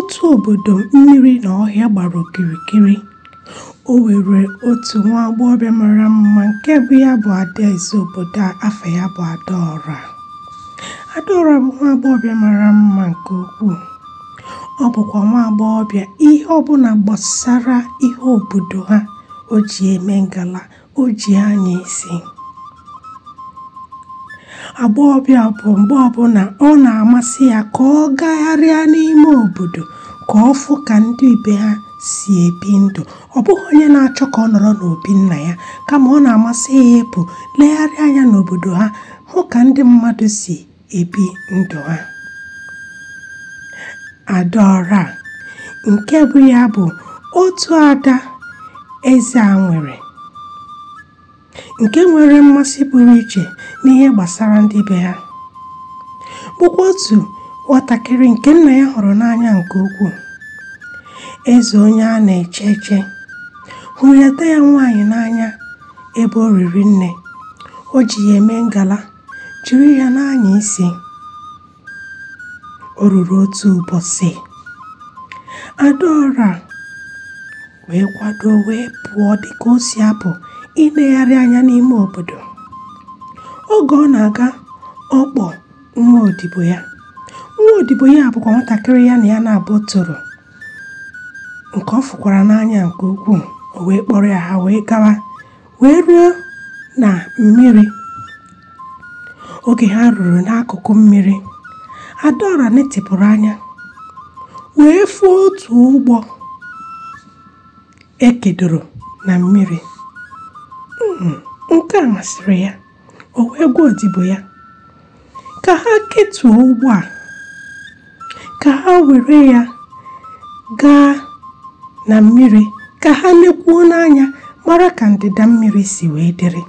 Otu obodo mmiri na ọhịa gbara okirikiri. O nwere otu nwa agbọghọbịa mara mma nke bụ ya bụ adaeze obodo a. Afa ya bụ Adaọra. Adaọra bụ nwa agbọghọbịa mara mma nke ukwuu. Ọ bụkwa nwa agbọghọbịa ihe ọbụla gbasara ihe obodo ha o ji eme ngala, o ji anya isi. Agbọghọbịa bụ mgbe ọbụla ọ na-amasị ya ka ọ gagharịa n'ime obodo ka ọ fụ ka ndị ibe ha si ebi ndụ. Ọ bụghị onye na-achọ ka ọ nọrọ n'obi nna ya, kama ọ na-amasị ya ịpụ legharịa anya n'obodo ha, hụ ka ndị mmadụ si ebi ndụ ha. Adaọra nke bụ ya bụ otu ada eze a nwere, nke nwere mmasị pụrụ iche n'ihe gbasara ndị be ha, bụkwa otu nwatakịrị nke nna ya hụrụ n'anya nke ukwuu. Eze onye a na-eche eche hụrụ ada ya nwaanyị n'anya ebe o riri nne. O ji ya eme ngala, jiri ya n'anya isi. O ruru otu ụbọchị, Adaọra wee kwado wee pụọ dịka o si apụ ilegharị anya n'ime obodo. Oge ọ na-aga, ọ kpọ nwa odibo ya. Nwa odibo ya bụkwa nwatakịrị ya na ya na-abụ toro, nke ọ fụkwara n'anya nke ukwuu. O wee kpọrọ ya, ha wee gawa wee ruo na mmiri. Oge ha ruru n'akụkụ mmiri, Adaọra netịpụrụ anya wee fụ otu ụgbọ ekedoro na mmiri. Nke a masịrị ya. O wee gwa odibo ya ka ha ketuo ụgbọ a, ka ha were ya gaa na mmiri, ka ha lekwuo n'anya mara ka ndịda mmiri si wee dịrị.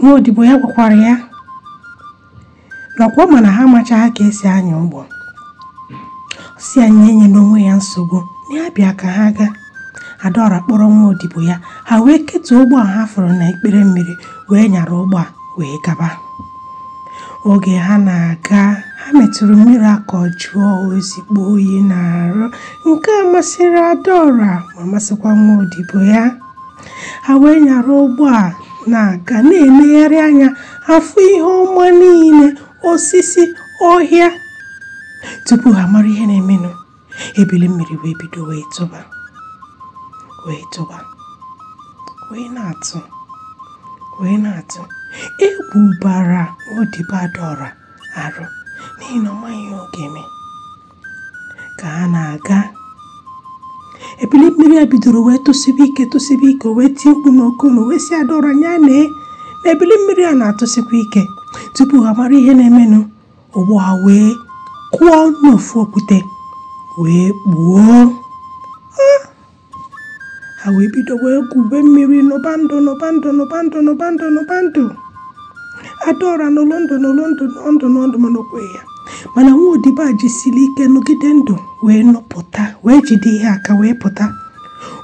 Nwa odibo ya gwakwara ya nakwa mana ha amachaghị ka esi anya ụgbọ. Si ya nye nye n'onwe ya nsogbu na ya bịa ka ha gaa. Adaọra kpọrọ nwa odibo ya, ha wee ketuo ụgbọ a ha fụrụ na ikpere mmiri, wee nyara ụgbọ a wee gaba. Oge ha na-aga, ha metụrụ mmiri aka, ọ jụọ ozigbo oyi na-arụ. Nke a masịrị Adaọra ma masịkwa nwa odibo ya. Ha wee nyara ụgbọ a na-aga, na-emegharị anya afụ ihe ọma niile, osisi, ọhịa. Tupu ha mara ihe na-emenụ, ebili mmiri wee bido wee tụba, wee tụba, wee na-atụ, wee na-atụ. Egwu bara odibo Adaọra arụ n'ihi na ọ maghị ihe ọ ga-eme. Ka ha na-aga, ebili mmiri a bidoro wee tụsibe ike, tụsibe ike. O wee tie mkpu n'oke olu wee sị Adaọra nya nee na ebili mmiri a na-atụsikwa ike. Tupu ha mara ihe na-emenụ, ụgbọ ha wee kụọ n'ofu okwute wee kpuo. Ha wee bido wee gwube mmiri n'ụba ndụ, n'ụba ndụ, n'ụba ndụ, n'ụba ndụ, n'ụba ndụ. Adaọra nụlụ ndụ, nụlụ ndụ, nọ ndụ, nọ ndụ, mana o kweghị ya. Mana nwa odibo a jisiri ike nọgide ndụ wee nọpụta, wee jide ihe aka wee pụta.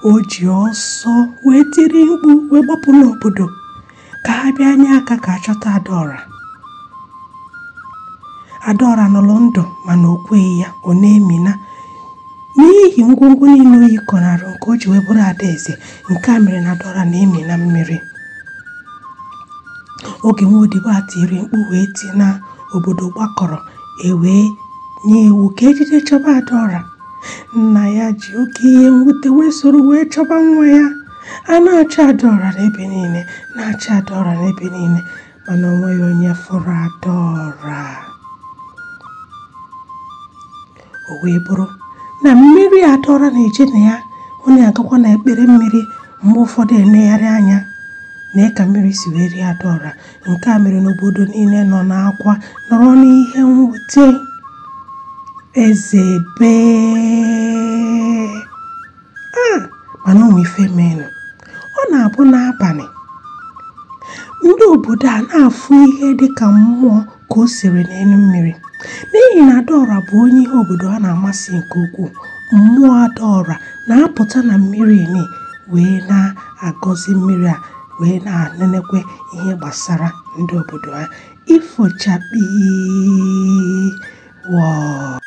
O ji ọsọ wee tiri mkpu wee gbapụ n'obodo ka ha bịa nye aka ka achọta Adaọra. Adaọra nụlụ ndụ mana o kweghị ya, ọ na-emina n'ihi ngwongwo niile oyi kọnarụ nke o ji wee bụrụ adaeze. Nke a mere na Adaọra na-emi na mmiri. Oge nwa odibo a tiri mkpu wee tie na obodo gbakọrọ, e wee nye iwu ka ejide chọba Adaọra. Nna ya ji oke ihe mwute wee soro wee chọba nwa ya. A na-achọ Adaọra n'ebe niile, na-achọ Adaọra n'ebe niile, mana o nweghị onye fụrụ Adaọra. O wee bụrụ na mmiri Adaọra na-eje na ya, ọ na-agakwa na ekpere mmiri mgbe ụfọdụ enegharị anya na ka mmiri si wee rie Adaọra. Nke a mere n'obodo niile nọ n'akwa, nọrọ n'ihe mwute. Eze bee mana ụmụ ife menụ. Ọ na-abụ n'abalị ndị obodo a na-afụ ihe dịka mmụọ ka o siri n'elu mmiri, n'ihi na Adaọra bụ onye ihe obodo ha na-amasị nke ukwuu. Mmụọ Adaọra na-apụta na mmiri ni wee na-agọzi mmiri a, wee na-anenekwe ihe gbasara ndị obodo ha. Ifochakpi wọọ.